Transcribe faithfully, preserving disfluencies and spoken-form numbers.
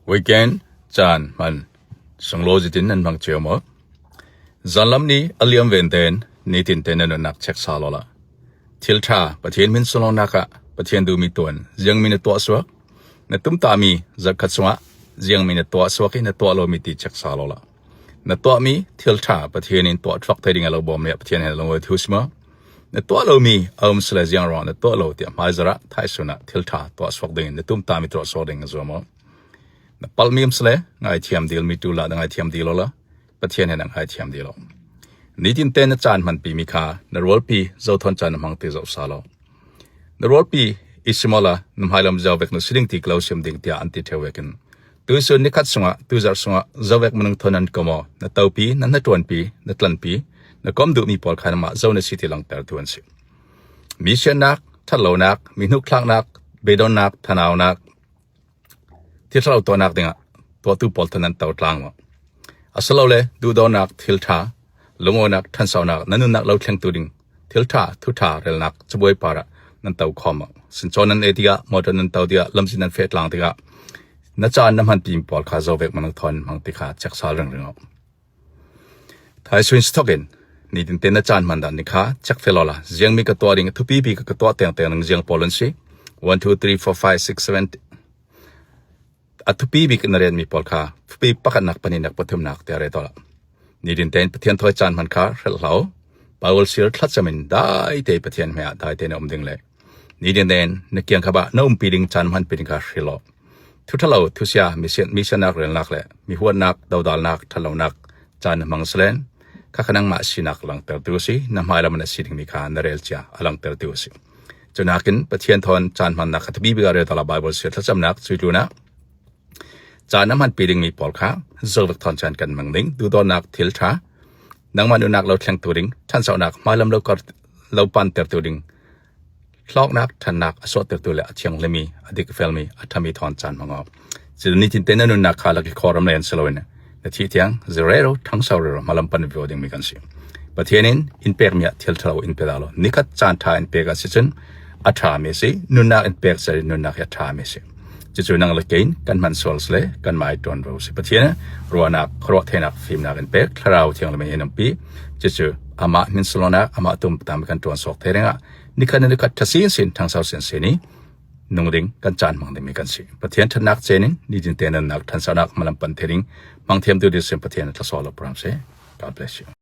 Weekend caan hman sunglaw zitin nan hmang cio maw? Zanlam ni a liam vente in nitin te na nunnak check sa lawla. Thil ṭha Pathian hmin sunlawnnak ah Pathian duhmi tuan ziangmi na tuah suak, na tumtahmi zarhkhat sungah ziangmi na tuah suak i na tuah lomi ti check sa lawla. Na tuahmi thil ṭha Pathian in tuah thuak thei ding a lo bawm le Pathian he lo thu si maw? Na tuah lomi a um sile ziang ruang na tuah lo tiah hmaizarah thaisun ah thil ṭha tuah suak dingin na tumtahmi tuah suak ding a zuam aw. Na palhmi um sile ngaithiam dil mi ṭul ah na ngaithiam dil awla Pathian he na ngaithiam dil aw. Nitin te na caan hmanpi mi kha na rualpi zothawn caan na hmang ti zoh sa law. Na rualpi i sim awla na hmailam zovek na si ding ti ka lo sim ding tiah an ti ṭheu vekin tuisun nikhat sungah tuizarh sungah zovek minung thawn nan kom aw. Na topi na hnaṭuanpi na tlanpi na kom duhmi pawl kha nangmah zo na si ti langtertu an si. Mi siannak, ṭhatlonak, mi hnukthlaknak, beidonnak, thanaunak, thil ṭha lo tuahnak dingah tuahtu pawl thawn nan to tlang maw? Asilole duhdawtnak, thil ṭha, lungawnak, ṭhansaunak, na nunnak lo thlengtu ding thil ṭha, thu ṭha relnak cabuai parah nan to khawm maw? Sincaw nan ei tikah, mawṭaw nan to tikah, lamzin nan feh tlang tikah na caan na hmanpi mi pawl kha zovek minung thawn hmang ti kha check sa ringring aw. Thaisun si thokin nitin te na caan hman dan ni kha check fel awla ziangmi ka tuah ding a thupi bik ka tuah tengteng ning ziang pawl an si. One, two, three, four, five, six, seven. A thupi bik na retmi pawl kha thupi pakhatnak, pahnihnak, pathumnak te a ret awla. Nitin te in Pathian thawi caan hman kha hrelh hlah aw. Bible sir thlacam in daite Pathian hmeh ah daite na um ding le nitin te in na kiang kha bah na umpi ding caan hmanpi ding kha hril aw. Thu ṭha lo, thusia, mi sian, mi siannak relnak le mi huatnak, dodalnak, ṭhatlonak caan na hmang selen kha kha nangmah sinak langtertu si, na hmailam na si dingmi kha na relcia a langtertu si. Cunakin Pathian thawn caan hmannak kha thupi bik a ret awla Bible sir thlacamnak cuitlunah caan na hmanpi dingmi pawl kha zovek thawn caan kan hmang ding, duhdawtnak, thil ṭha, nangmah nunnak lo thlengtu ding, ṭhansaunak, hmailam lo kar, lo pantertu ding, hlawknak, ṭhannak, a suahtertu le a thianghlimi, a dikfelmi, a ṭhami thawn caan hmang aw. Cun nitin te na nunnak kha laki khawram len si loin na thih tiang zirero, ṭhangsau rero, hmalam pan vivo dingmi kan si. Pathian in in pekmi ah thil ṭha lo in pe dah law. Nikhat caan ṭha in pek a si cun a ṭhami a si, nunnak in pek si nunnak hi a ṭhami a si. Cucu nang le kei in kan hman sual sile kanmah i ṭuanvo si. Pathian in ruahnak, khuaruah theinak, fimnak in pek, Thlarau Thianghlim in umpi. Cucu amah hmin sunlawnnak, amah tumtahmi kan ṭuan suak thei dingah nikhat in nikhat ṭha sinsin, ṭhangsau sinsin i nung ding, kan caan hmang dingmi kan si. Pathian ṭhatnak cen in nitin te nunnak, ṭhansaunak, hmalam pan thei ding hmang thiam duh ding sin Pathian in thluasuah lo pram si. God bless you.